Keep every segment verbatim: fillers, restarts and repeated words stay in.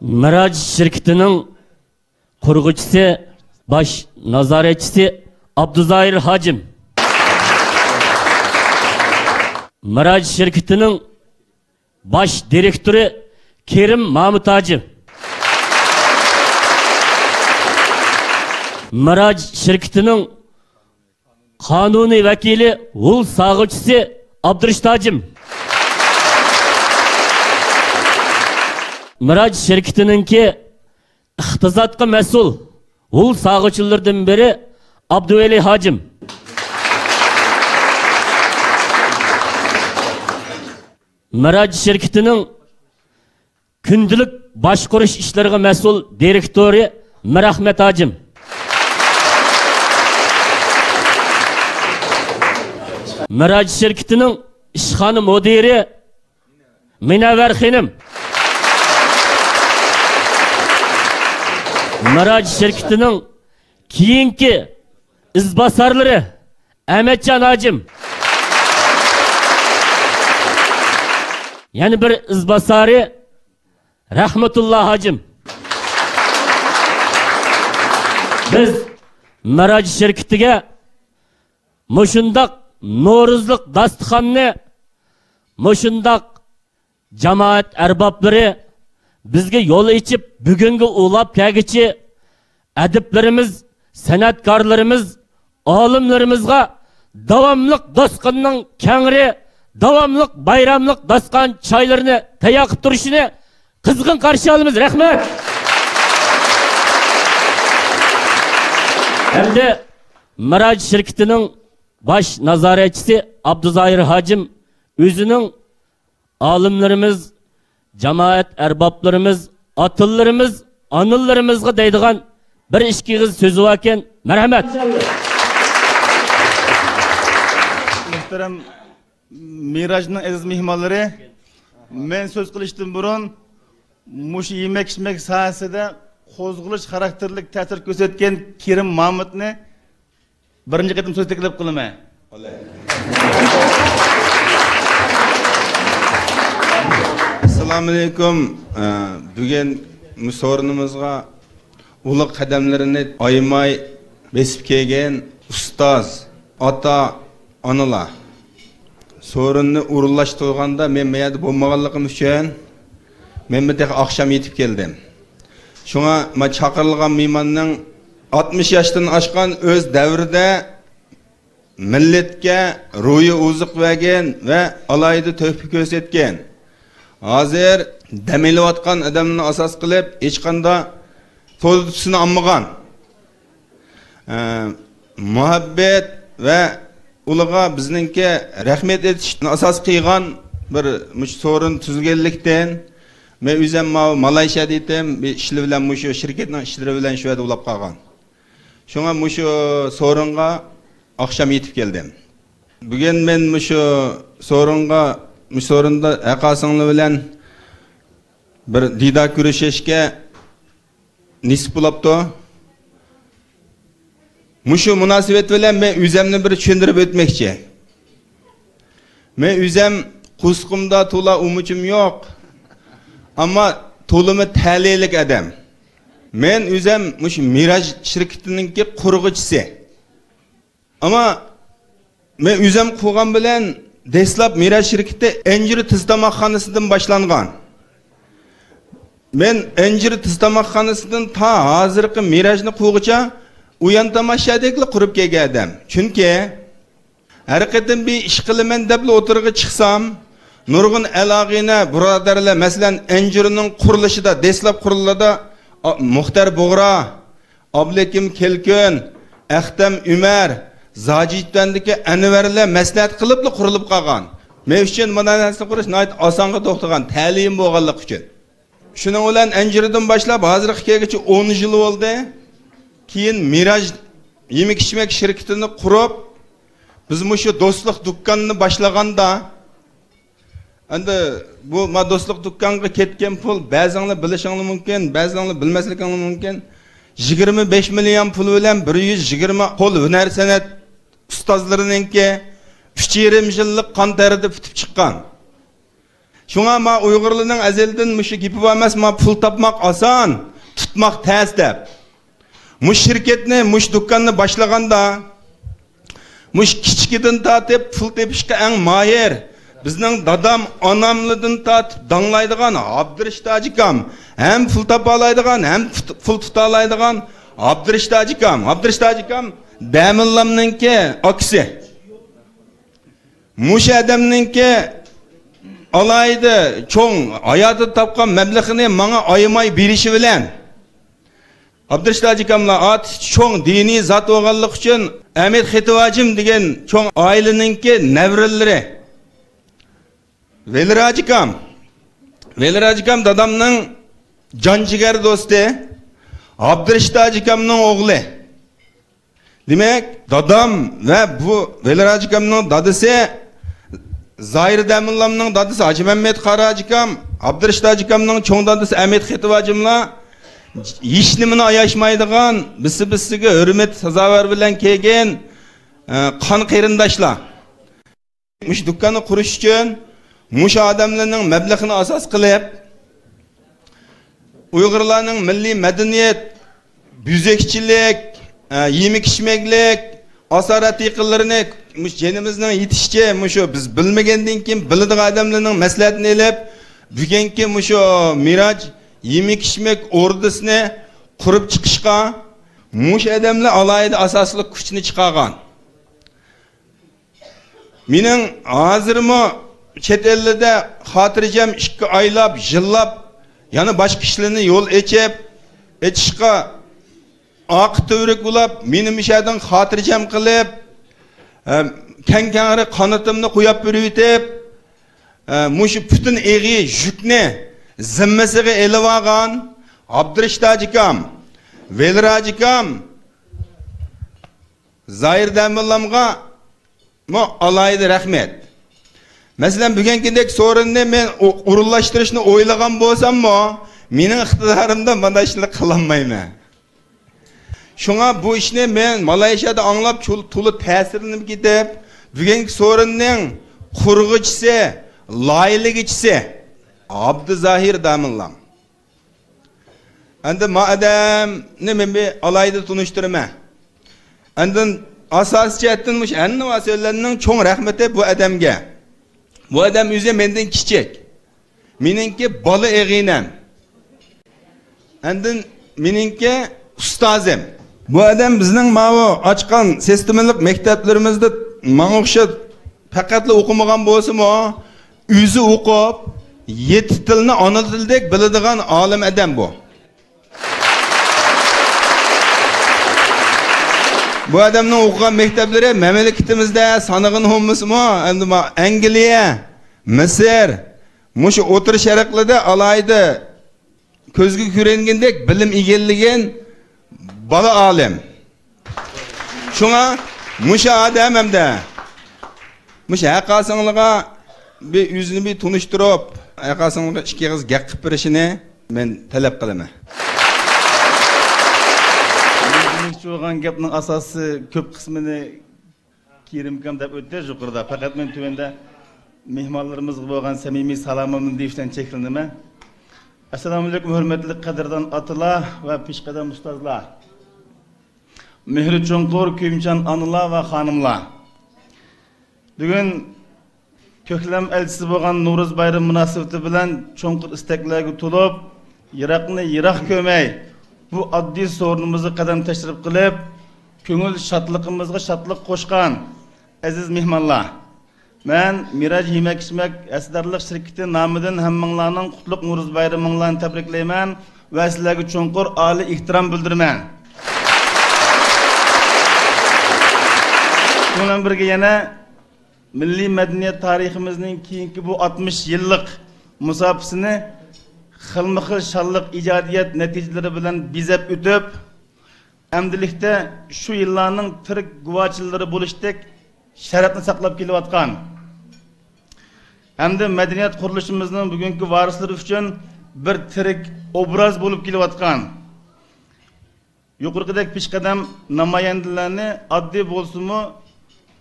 مىراج شىركىتىنىڭ قۇرغۇچىسى، باش نازارەتچىسى ئابدۇزاھىر ھاجىم. مىراج شىركىتىنىڭ باش دىرېكتورى كېرىم مامۇت ھاجىم. مىراج شىركىتىنىڭ قانۇنىي ۋەكىلى، ھۇل ساغۇچىسى ئابدۇرېشىت ھاجىم. مىراج شىركىتىنىڭكى ئىقتىسادقا مەسئۇل ھۇل ساغۇچىلىرىدىن بىرى ئابدۇۋەلى ھاجىم. مىراج شىركىتىنىڭ كۈندىلىك باشقۇرۇش ئىشلىرىغا مەسئۇل دىرېكتورى مىرئەخمەت ھاجىم. مىراج شىركىتىنىڭ ئىشخانا مۇدىرى مۇنەۋۋەر خېنىم. مىراج شىركىتىنىڭ كېيىنكى ئىزباسارلىرى ئەمەتجان ھاجىم. يەنە بىر ئىزباسارى رەھمەتۇللا ھاجىم. بىز مىراج شىركىتىگە مۇشۇنداق نورۇزلۇق داستىخاننى، مۇشۇنداق جامائەت ئەربابلىرى بىزگە يول ئېچىپ، بۈگۈنگە ئۇلاپ كەلگۈچى ئەدىبلىرىمىز، سەنئەتكارلىرىمىز، ئالىملىرىمىزغا داۋاملىق دوستقىننىڭ كەڭرى، داۋاملىق بايراملىق داستىخان چايلىرىنى تەييار قىلىپ تۇرۇشىنى قىزغىن قارشى ئالىمىز. رەھمەت. ھەمدە مىراج شىركىتىنىڭ باش نازارەتچىسى ئابدۇزاھىر ھاجىم ئۆزىنىڭ ئالىملىرىمىز، جامائەت ئەربابلىرىمىز، ئاتىلىرىمىز، ئانىلىرىمىزغا دەيدىغان بىر ئىككى ئېغىز سۆزى باركەن. مەرھەمەت. مۇھتەرەم مىراجنىڭ ئەزىز مېھمانلىرى، مەن سۆز قىلىشتىن بۇرۇن مۇشۇ يېمەك-ئىچمەك ساھەسىدە قوزغىلىش خاراكتېرلىك تەسىر كۆرسەتكەن كېرىم مامۇتنى بىرىنچى قېتىم سۆز تەكلىپ قىلىمەن. ئەسسالامۇئەلەيكۇم. ئە، بۈگۈن مۇشۇ سورۇنىمىزغا ئۇلۇغ قەدەملىرىنى ئايىماي بېسىپ كەلگەن ئۇستاز، ئاتا، ئانىلار. سورۇننى ئورۇنلاشتۇرغاندا مەن بۇ يەردە بولمىغانلىقىم ئۈچۈن، مەنمۇ تېخى ئاخشام يېتىپ كەلدىم. شۇڭا مانا چاقىرىلغان مېھماننىڭ ئاتمىش ياشتىن ئاشقان، ئۆز دەۋرىدە مىللەتكە روھىي ئوزۇق بەرگەن ۋە ئالاھىدە تۆھپە كۆرسەتكەن، ھازىر دەم ئېلىۋاتقان ئادەمنى ئاساس قىلىپ، ھېچقانداق سودا تۇتۇشنى ئالمىغان، ئە، مۇھەببەت ۋە ئۇلىغا بىزنىڭكى رەھمەت ئېيتىشنى ئاساس قىلغان بىر مۇشۇ سورۇن تۈزۈلگەنلىكتىن، مەن ئۆزۈم ماۋۇ مالايشىيادا ئىدىم، بىر ئىشلىرى بىلەن، مۇشۇ شىركەتنىڭ ئىشلىرى بىلەن شۇ يەردە ئۇلاپ قالغان. شۇڭا مۇشۇ سورۇنغا ئاخشام يېتىپ كەلدىم. بۈگۈن مەن مۇشۇ سورۇنغا، مۇشۇ سورۇندا ھەققاسىڭلار بىلەن بىر دىدار كۆرۈشۈشكە نېسىپ بولاپتۇ. مۇشۇ مۇناسىۋەت بىلەن مەن ئۆزۈمنى بىر چۈشەندۈرۈپ ئۆتمەكچى. مەن ئۆزۈم قورسىقىمدا تولا ئۇمىچىم يوق. ئەمما تولىمۇ تەلەيلىك ئادەم. مەن ئۆزۈم مۇشۇ مىراج شىركىتىنىڭكى قۇرغۇچىسى. ئەمما مەن ئۆزۈم قۇرغان بىلەن دەسلەپ مىراج شىركىتى ئەنجۈر تېز تاماقخانىسىدىن باشلانغان. مەن ئەنجۈر تېز تاماقخانىسىدىن تا ھازىرقى مىراجنى قۇرغۇچە ئۇيان تاماشادەكلا قۇرۇپ كەلگەن ئادەم. چۈنكى ھەر قېتىم بىر ئىش قىلىمەن دەپلا ئوتتۇرىغا چىقسام، نۇرغۇن ئەل-ئاغىنە بۇرادەرلەر، مەسىلەن، ئەنجۈرنىڭ قۇرۇلۇشىدا، دەسلەپ قۇرۇلىشىدا، ئا، مۇختەر بۇغرا، ئابلىكىم كەلكۈن، ئەختەم ئۆمەر، زاجىتەندىكى ئەنۋەرلەر مەسلىھەت قىلىپلا قۇرۇلۇپ قالغان. مەن ئۈچۈن مۇنۇ نەرسىنى قۇرۇش ناھايىتى ئاسانغا توختىغان، تەلىيىم بولغانلىقى ئۈچۈن. شۇنىڭ بىلەن ئەنجۈردىن باشلاپ ھازىرغا كەلگۈچە ئون يىل بولدى. كېيىن مىراج يېمەك-ئىچمەك شىركىتىنى قۇرۇپ، بىز مۇشۇ دوستلۇق دۇكانىنى باشلىغاندا، ئەمدى بۇ ما دوستلۇق دۇكانغا كەتكەن پۇل، بەزىڭلار بىلىشىڭلار مۇمكىن، بەزىڭلار بىلمەسلىكىڭلار مۇمكىن. يىگىرمە بەش مىليون پۇل بىلەن بىر يۈز يىگىرمە قول ھۈنەر سەنئەت ئۇستازلىرىنىڭكى ئۈچ يېرىم يىللىق قان تەرىدە پۈتۈپ چىققان. شۇڭا ما ئۇيغۇرلارنىڭ ئەزەلدىن مۇشۇ گېپى بار ئەمەس، ما پۇل تاپماق ئاسان، تۇتماق تەس دەپ. مۇشۇ شىركەتنى، مۇشۇ دۇكاننى باشلىغاندا، مۇشۇ كىچىكىدىن تارتىپ پۇل تېپىشقا ئەڭ ماھىر، بىزنىڭ دادام، ئاناملىدىن تارتىپ داڭلايدىغان ئابدۇرېشىت ھاجىكام، ھەم پۇل تاپالايدىغان، ھەم پۇت-، پۇل تۇتالايدىغان ئابدۇرېشىت ھاجىكام. ئابدۇرېشىت ھاجىكام دەمىنلامنىڭكى ئاكىسى. مۇشۇ ئادەمنىڭكى ئالاھىدە چوڭ ھاياتىدا تاپقان مەبلىغىنى ماڭا ئايىماي بېرىشى بىلەن، ئابدۇرېشىت ھاجىكاملار ئاتىسى چوڭ دىنىي زات بولغانلىقى ئۈچۈن ئەمەت خېتىپ ھاجىم دېگەن چوڭ ئائىلىنىڭكى نەۋرىلىرى. ۋېلىر ھاجىكام. ۋېلىر ھاجىكام دادامنىڭ جان جىگەر دوستى، ئابدۇرېشىت ھاجىكامنىڭ ئوغلى. دېمەك، دادام ۋە بۇ ۋېلىر ھاجىكامنىڭ دادىسى، زاھىر دەمىنلامنىڭ دادىسى ھاجىمەممەت قارا ھاجىكام، ئابدۇرېشىت ھاجىكامنىڭ چوڭ دادىسى ئەمەت خېتىپ ھاجىملار ھېچنېمىنى ئاياشمايدىغان، بىسى-بىسىگە ھۆرمەت سازاۋەر بىلەن كەلگەن، ئە، قان قېرىنداشلار. مۇشۇ دۇكاننى قۇرۇش ئۈچۈن مۇشۇ ئادەملەرنىڭ مەبلىغىنى ئاساس قىلىپ، ئۇيغۇرلارنىڭ مىللىي مەدەنىيەت، بۆزەكچىلىك، ئە، يېمەك-ئىچمەكلىك، ئاسارەت يېقىنلىرىنى مۇشۇ جېنىمىزنىڭ يېتىشىچە، مۇشۇ بىز بىلمىگەندىن كېيىن بىلىدىغان ئادەملەرنىڭ مەسلىھەتىنى ئېلىپ، بۈگۈنكى مۇشۇ مىراج يېمەك-ئىچمەك ئوردىسىنى قۇرۇپ چىقىشقا مۇشۇ ئادەملەر ئالاھىدە ئاساسلىق كۈچنى چىقارغان. مېنىڭ ھازىرمۇ چەت ئەللەردە خاتىرجەم ئىككى ئايلاپ، يىللاپ، يەنە باشقا ئىشلارنى يول ئېچىپ، ئېچىشقا ئارقا تۈۋرۈك بولاپ، مېنى مۇشۇ يەردىن خاتىرجەم قىلىپ، ئە، كەڭ-كەڭرى قانىتىمنى قويۇپ بېرىۋېتىپ، ئە، مۇشۇ پۈتۈن ئېغىر يۈكنى زىممىسىگە ئېلىۋالغان ئابدۇرېشىت ھاجىكام، ۋېلىر ھاجىكام، زاھىر دەمىنلامغا مۇ ئالاھىدە رەھمەت. مەسىلەن، بۈگۈنكىدەك سورۇننى مەن ئو-، ئورۇنلاشتۇرۇشنى ئويلىغان بولساممۇ، مېنىڭ ئىقتىدارىمدا مانا شۇنى قىلالمايمەن. شۇڭا بۇ ئىشنى مەن مالايشىيادا ئاڭلاپ، چول-، تولا تەسىرلىنىپ كېتىپ، بۈگۈنكى سورۇننىڭ قۇرغۇچىسى، لايىھىلىگۈچىسى ئابدۇزاھىر داموللام. ئەندى ما ئادەمنى مەن بىر ئالاھىدە تونۇشتۇرىمەن. ئاندىن ئاساسىي جەھەتتىن مۇشۇ ھەممە سۆزلەرنىڭ چوڭ رەھمىتى بۇ ئادەمگە. بۇ ئادەم ئۆزى مەندىن كىچىك. مېنىڭكى بالا ئېغىنەم. ئاندىن مېنىڭكى ئۇستازىم. بۇ ئادەم بىزنىڭ ماۋۇ ئاچقان سىستېمىلىق مەكتەپلىرىمىزدە ماڭا ئوخشاپ پەقەتلا ئوقۇمىغان بولسىمۇ، ئۆزى ئوقۇپ، يەتتە تىلنى ئانا تىلدەك بىلىدىغان ئالىم ئادەم بۇ. بۇ ئادەمنىڭ ئوقۇغان مەكتەپلىرى مەملىكىتىمىزدە سانىغىنى بولمىسىمۇ، ئەمدى ما-، ئەنگلىيە، مىسىر، مۇشۇ ئوتتۇرا شەرقلەردە ئالاھىدە كۆزگە كۆرۈنگەندەك بىلىم ئىگىلىگەن بالا ئالىم. شۇڭا مۇشۇ ئادەم ھەمدە مۇشۇ ھەققاسىڭلىغا بىر ئۆزىنى بىر تونۇشتۇرۇپ، ھەققاسىڭلىغا ئىككى ئېغىز گەپ قىلىپ بېرىشىنى مەن تەلەپ قىلىمەن. دېمەكچى بولغان گەپنىڭ ئاساسى كۆپ قىسمىنى كېرىمكام دەپ ئۆتتى يۇقىرىدا. پەقەت مەن تۆۋەندە مېھمانلىرىمىزغا بولغان سەمىمىي سالامىمنى دېيىش بىلەن چەكلىنىمەن. ئەسسالامۇئەلەيكۇم، ھۆرمەتلىك قەدىردان ئاتىلار ۋە پېشقەدەم ئۇستازلار. مېھرى چوڭقۇر كۆيۈمچان ئانىلار ۋە خانىملار. بۈگۈن كۆكلەم ئەلچىسى بولغان نورۇز بايرىمى مۇناسىۋىتى بىلەن چوڭقۇر ئىستەكلەرگە تولۇپ، يىراقنى يىراق كۆرمەي، بۇ ئاددىي سورۇنىمىزغا قەدەم تەشرىپ قىلىپ، كۆڭۈل شادلىقىمىزغا شادلىق قوشقان ئەزىز مېھمانلار! مەن مىراج يېمەك-ئىچمەك ھەسسىدارلىق شىركىتى نامىدىن ھەممىڭلارنىڭ قۇتلۇق نورۇز بايرىمىڭلارنى تەبرىكلەيمەن ۋە سىلەرگە چوڭقۇر ئالىي ئېھتىرام بىلدۈرىمەن. شۇنىڭ بىلەن بىرگە يەنە مىللىي مەدەنىيەت تارىخىمىزنىڭ كېيىنكى بۇ ئاتمىش يىللىق مۇساپىسىنى خىلمۇ خىل شانلىق ئىجادىيەت نەتىجىلىرى بىلەن بېزەپ ئۆتۈپ، ئەمدىلىكتە شۇ يىللارنىڭ تىرىك گۇۋاھچىلىرى بولۇشتەك شەرەپنى ساقلاپ كېلىۋاتقان ھەمدە مەدەنىيەت قۇرۇلۇشىمىزنىڭ بۈگۈنكى ۋارىسلىرى ئۈچۈن بىر تىرىك ئوبراز بولۇپ كېلىۋاتقان يۇقىرىقىدەك پېشقەدەم نامايەندىلەرنى ئاددىي بولسىمۇ،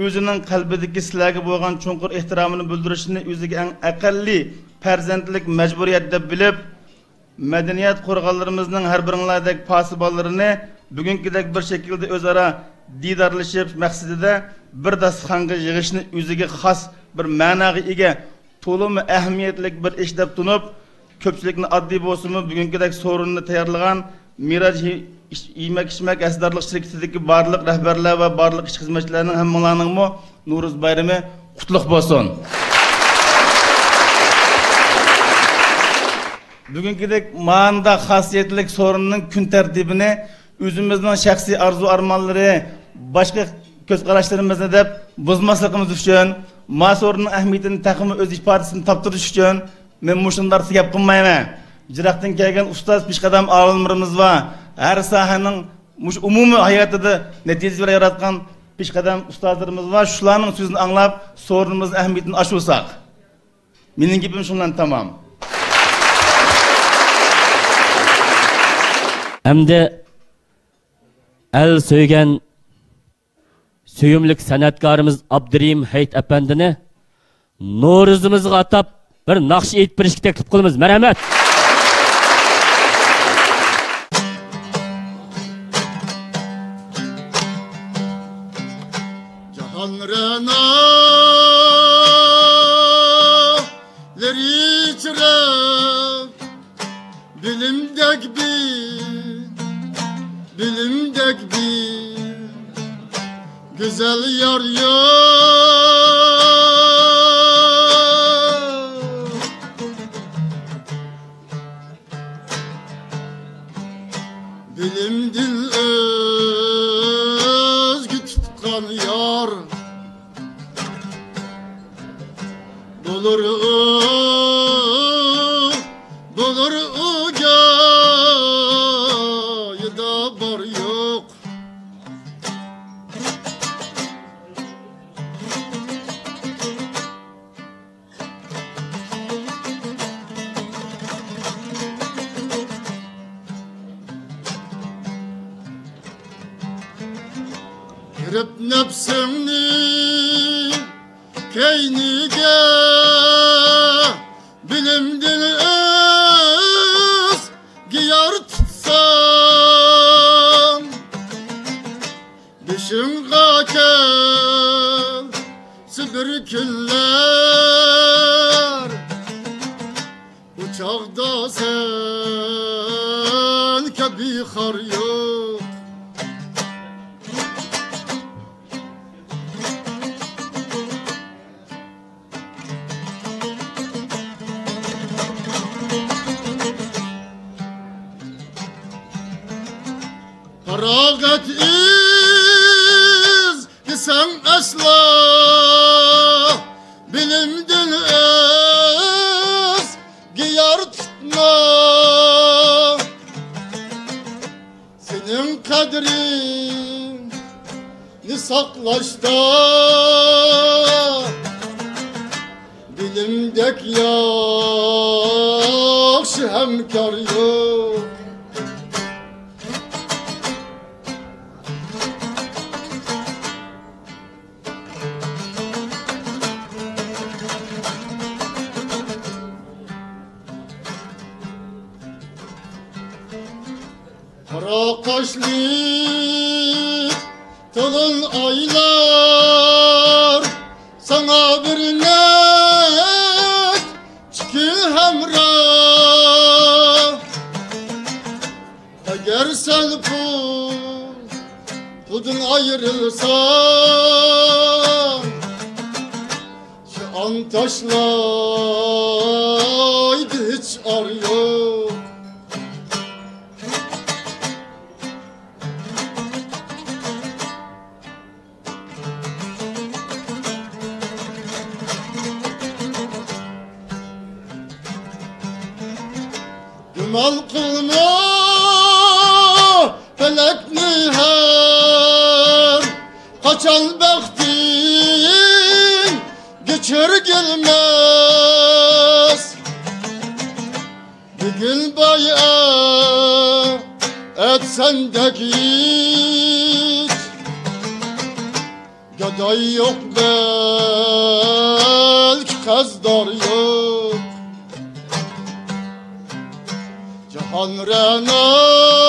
ئۆزىنىڭ قەلبىدىكى سىلەرگە بولغان چوڭقۇر ئېھتىرامىنى بىلدۈرۈشنى ئۆزىگە ئەڭ ئەقەللىي پەرزەنتلىك مەجبۇرىيەت دەپ بىلىپ، مەدەنىيەت قورغانلىرىمىزنىڭ ھەر بىرىڭلاردەك پاسىبانلىرىنى بۈگۈنكىدەك بىر شەكىلدە ئۆزئارا دىدارلىشىش مەقسىتىدە بىر داستىخانغا يىغىشنى ئۆزىگە خاس بىر مەناغا ئىگە، تولىمۇ ئەھمىيەتلىك بىر ئىش دەپ تونۇپ، كۆپچىلىكنى ئاددىي بولسىمۇ بۈگۈنكىدەك سورۇننى تەييارلىغان مىراج ھېي-، ئىچ-، يېمەك-ئىچمەك ھەسسىدارلىق شىركىتىدىكى بارلىق رەھبەرلەر ۋە بارلىق ئىشچى خىزمەتچىلەرنىڭ ھەممىڭلارنىڭمۇ نورۇز بايرىمى قۇتلۇق بولسۇن! بۈگۈنكىدەك ماندا خاسىيەتلىك سورۇننىڭ كۈن تەرتىپىنى ئۆزىمىزنىڭ شەخسىي ئارزۇ-ئارمانلىرى، باشقا كۆز قاراشلىرىمىزنى دەپ بۇزماسلىقىمىز ئۈچۈن، ما سورۇننىڭ ئەھمىيىتىنى تېخىمۇ ئۆز ئىپادىسىنى تاپتۇرۇش ئۈچۈن، مەن مۇشۇنداق گەپ قىلمايمەن. يىراقتىن كەلگەن ئۇستاز پېشقەدەم ئالىملىرىمىز بار. ھەر ساھەنىڭ مۇشۇ ئومۇمىي ھاياتىدا نەتىجە ياراتقان پېشقەدەم ئۇستازلىرىمىز بار. شۇلارنىڭ سۆزىنى ئاڭلاپ، سورۇنىمىزنىڭ ئەھمىيىتىنى ئاشۇرساق. مېنىڭ گېپىم شۇ بىلەن تامام. ئەمدى ئەل سۆيگەن سۆيۈملۈك سەنئەتكارىمىز ئابدۇرېھىم ھېيت ئەپەندىنى نورۇزىمىزغا ئاتاپ بىر ناخشا ئېيتىپ بېرىشكە تەكلىپ قىلىمىز. مەرھەمەت! جاھان رەنالىرى ئىچرە بىلىمدەك بىر، بىلىمدەك بىر گۈزەل يار يوق. بىلىمدىن ئۆزگە تۇتقان يار بولۇر ئۇ، بولۇر ئۇ گايىدا بار يوق. كىرىپ نەپسىڭنى كەينىگە، بىلىمدىن ئۆزگە يار تۇتساڭ، بېشىڭغا كەلسە بىر كۈنلەر، ئۇ چاغدا سەن كەبى خار يوق. پاراغەت ئىز دېسەڭ ئەسلا، بىلىمدىن ئۆزگە يار تۇتما. سېنىڭ قەدرىڭنى ساقلاشتا بىلىمدەك ياخشى ھەمكار يوق. قارا قاشلىق تولۇن ئايلار، ساڭا بىر نەچچە كۈن ھەمراھ. ئەگەر سەن پۇل، پۇلدىن ئايرىلساڭ، شۇ ئان تاشلايدۇ، ھېچ ئار يوق. گۇمان قىلما پەلەكنى ھەر قاچان بەختىڭگە چۆرگۈلمەس. بۈگۈن باي، ئەتە سەندەك ھېچ گاداي يوق، بەلكى قەرزدار يوق. جاھان رەنا.